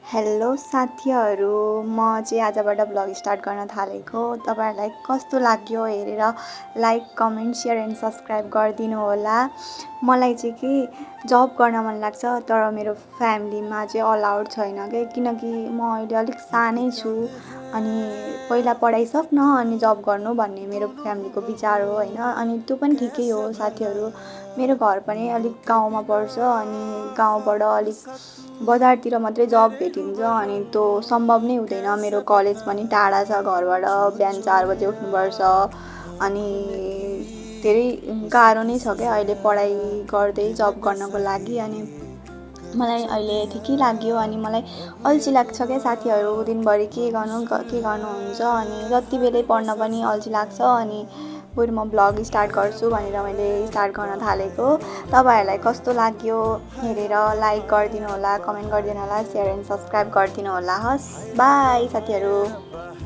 Hello साथीहरू, म चाहिँ आजबाट भ्लग स्टार्ट गर्न थालेको। तपाईँहरूलाई कस्तो लाग्यो हेरेर like, comment, share and subscribe गरिदिनु होला। मलाई चाहिँ कि जब गर्न मन लाग्छ, तर मेरो फ्यामिलीमा चाहिँ अलाउड छैन के, किनकि म अहिले अलिक सानै छु। अनि पहिला पढाइ सक्न अनि जब गर्नु भन्ने मेरो फ्यामिलीको विचार हो होइन। अनि त्यो पनि ठिकै हो साथीहरू। मेरो घर पनि अलिक गाउँमा पर्छ अनि गाउँबाट अलिक बजारतिर मात्रै जब भेटिन्छ अनि त्यो सम्भव नै हुँदैन। मेरो कलेज पनि टाढा छ घरबाट, बिहान 4 बजे उठ्नुपर्छ अनि धेरै गाह्रो नै छ क्या अहिले पढाइ गर्दै जब गर्नको लागि। अनि मलाई अहिले ठिकै लाग्यो अनि मलाई अल्छी लाग्छ क्या साथीहरू, दिनभरि के गर्नुहुन्छ अनि जति बेलै पढ्न पनि अल्छी लाग्छ। अनि बरु म भ्लग स्टार्ट गर्छु भनेर मैले स्टार्ट गर्न थालेको। तपाईँहरूलाई कस्तो लाग्यो हेरेर लाइक गरिदिनु होला, कमेन्ट गरिदिनु होला, सेयर एन्ड सब्सक्राइब गरिदिनु होला। हस्, बाई साथीहरू।